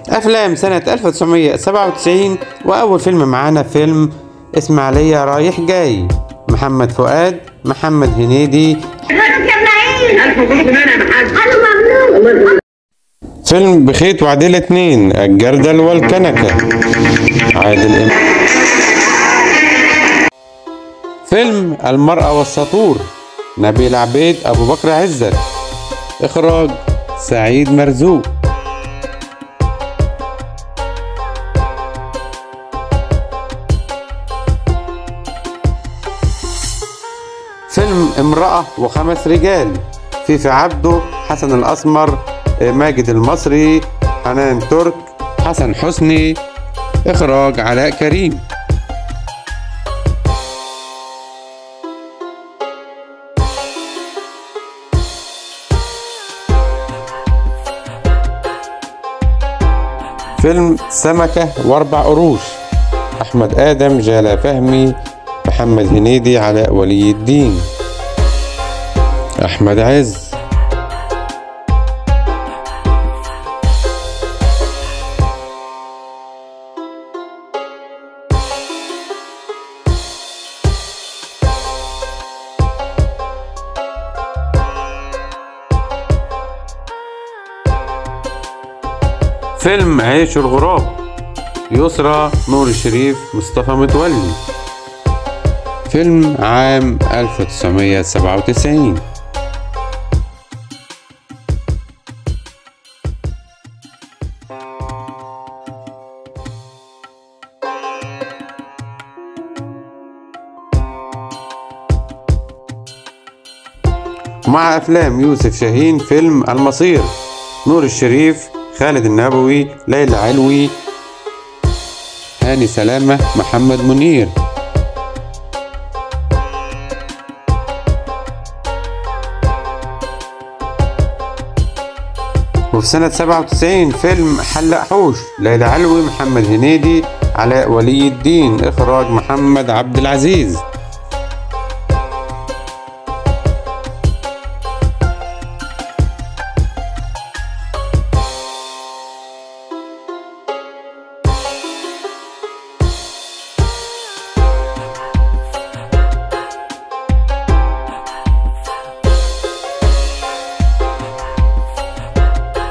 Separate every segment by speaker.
Speaker 1: أفلام سنة 1997. وأول فيلم معانا فيلم إسماعيلية رايح جاي، محمد فؤاد، محمد هنيدي. فيلم بخيت وعديل 2، الجردل والكنكة، عادل إمام. فيلم المرأة والساطور، نبيل عبيد، أبو بكر عزت، إخراج سعيد مرزوق. فيلم امرأة وخمس رجال، فيفي عبده، حسن الأسمر، ماجد المصري، حنان ترك، حسن حسني، إخراج علاء كريم. فيلم سمكة واربع قروش، أحمد آدم، جالة فهمي، محمد هنيدي، علاء ولي الدين، أحمد عز. فيلم عيش الغراب، يسرى، نور الشريف، مصطفى متولي. فيلم عام 1997. مع أفلام يوسف شاهين، فيلم المصير، نور الشريف، خالد النبوي، ليلى علوي، هاني سلامة، محمد منير. وفي سنة 97 فيلم حلق حوش، ليلى علوي، محمد هنيدي، علاء ولي الدين، إخراج محمد عبد العزيز.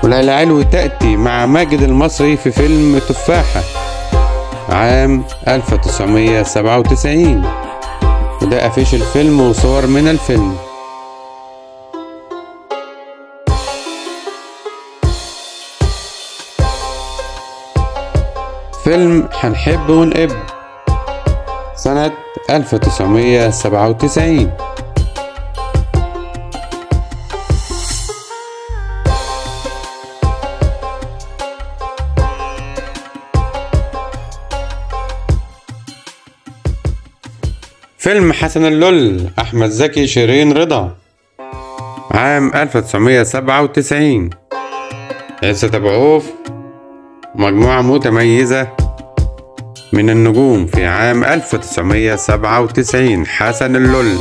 Speaker 1: وليلى علوي تأتي مع ماجد المصري في فيلم تفاحة عام 1997، وده أفيش الفيلم وصور من الفيلم. فيلم حنحب ونقب سنة 1997. فيلم حسن اللول، أحمد زكي، شيرين رضا، عام 1997. عزت أبو عوف، مجموعة متميزة من النجوم في عام 1997. حسن اللول.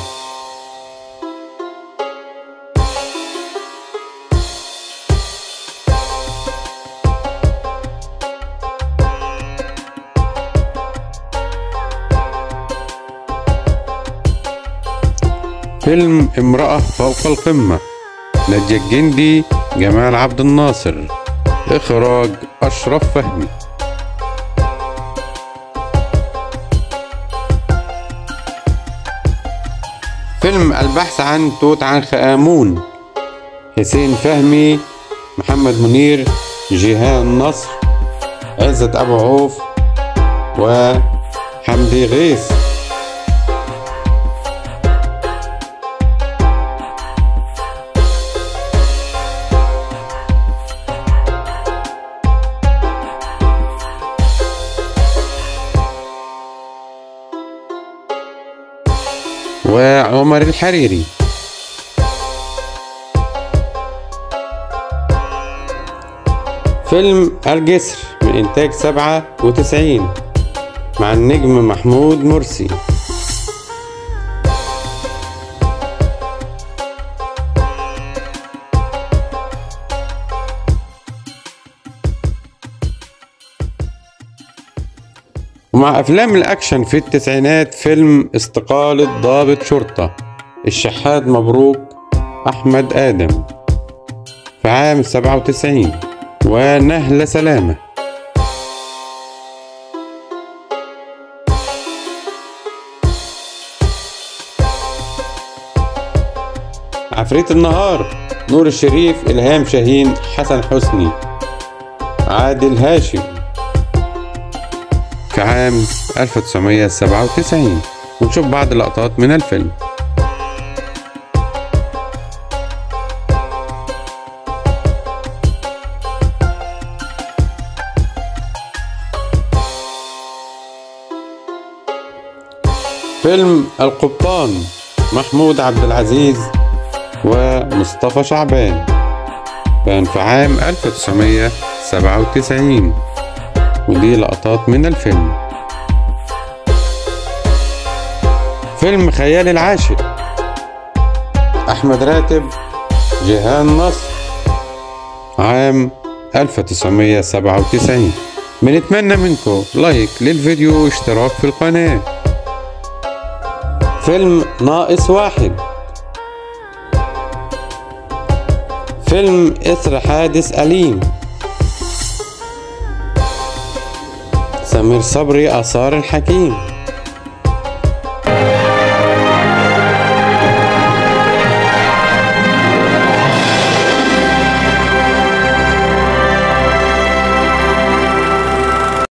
Speaker 1: فيلم امرأة فوق القمة، نادية الجندي، جمال عبد الناصر، إخراج أشرف فهمي. فيلم البحث عن توت عنخ آمون، حسين فهمي، محمد منير، جيهان نصر، عزت أبو عوف، وحمدي غيث. وعمر الحريري. فيلم الجسر من إنتاج 97 مع النجم محمود مرسي. ومع أفلام الأكشن في التسعينات فيلم استقالة ضابط شرطة الشحات مبروك أحمد آدم في عام 97، ونهلة سلامة. عفريت النهار نور الشريف، إلهام شاهين، حسن حسني، عادل هاشم في عام 1997. ونشوف بعض اللقطات من الفيلم. فيلم القبطان محمود عبد العزيز ومصطفى شعبان كان في عام 1997، ودي لقطات من الفيلم. فيلم خيال العاشق أحمد راتب، جيهان نصر عام 1997. بنتمنى منكم لايك للفيديو واشتراك في القناة. فيلم ناقص واحد. فيلم إثر حادث أليم سمير صبري، آثار الحكيم.